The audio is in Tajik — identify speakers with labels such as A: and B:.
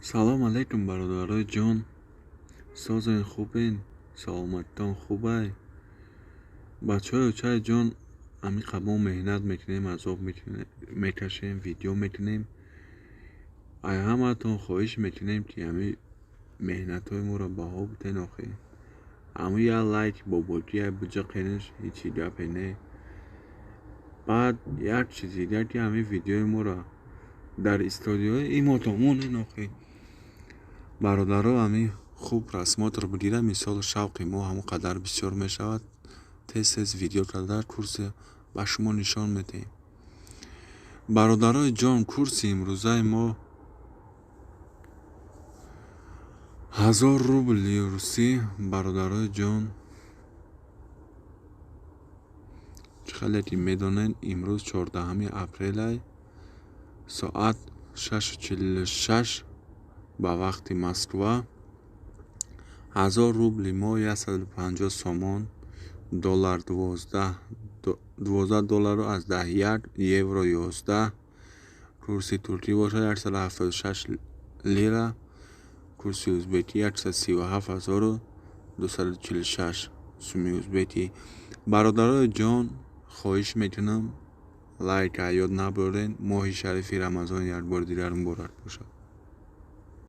A: Салом алейкум, бародарои ҷон. Созен, хубен, саломатитон хубай? Бачаҳои очаи ҷон, ҳамин мо меҳнат мекунем, азоб мекашем, видео мекунем. Ай ҳамаатон хоҳиш мекунем, ки ҳамин меҳнатҳои моро баҳо битен. Охи ҳамун як лайк бобоҷия биҷақенаш, ҳечи гапе не. Баъд як чизи дигар, ки ҳамин видеои моро дар историҳои имотон монен. Охи бародаро, ҳамин хуб просмотр бигирад, мисол, шавқи мо ҳамон қадар бисёр мешавад, тез тез видео карда курси ба шумо нишон медиҳем. Бародарои ҷон, курси имрӯзаи мо 1000 рубли русӣ. Бародарои ҷон, чӣ хеле ки медонед, имрӯз 14 апрелай, соат 6:46 ба вақти Москва. 1000 рубли мо 150 сомон, доллар 12 доллару аз даҳ як, евро 11, курси туркӣ бошад 176 лира, курси узбекӣ 137 246 суми узбекӣ. Бародарои ҷон, хоҳиш мекунам, лайка ёд набаред. Моҳи шарифи Рамазон як бори дигар муборак бошад.